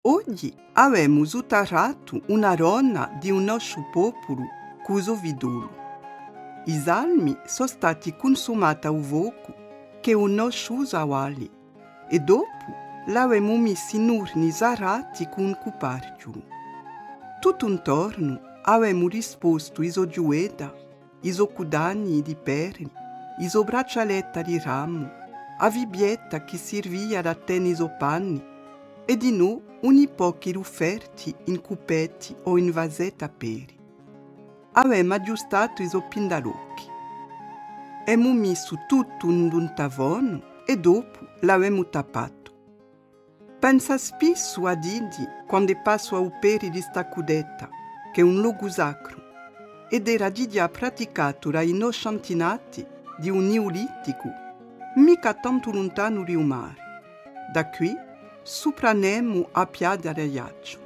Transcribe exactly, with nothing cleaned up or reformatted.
Oghji avemu sutarratu una donna di u nosciu populu cù u so fiddolu. I salmi sò stati cunsumati à u focu chì hè u nosciu usavali, è dopu l'avemu missi in urni sarrati cù un cuparciulu. Tuttu intornu avemu rispostu i so ghjuvetta, i so cuddagni di perli, i so braccialetta di ramu, a fibbietta chì sirvia da teni i so panni, è dinò uni pochi rufferti in cupetti o in vasetta à peri. Avemu aghjustatu i so pindalocchi. Emu missu tuttu in un tavonu è dopu l'avemu tappatu. Pensu spissu à diddi quand'e passu à u peri di sta cuddetta, chì hè un locu sacru, ed era dighjà praticatu da i nosci antinati di u Niuliticu, micca tantu luntanu di u mari. Da quì supranemu à Piaghja d'Aiacciu.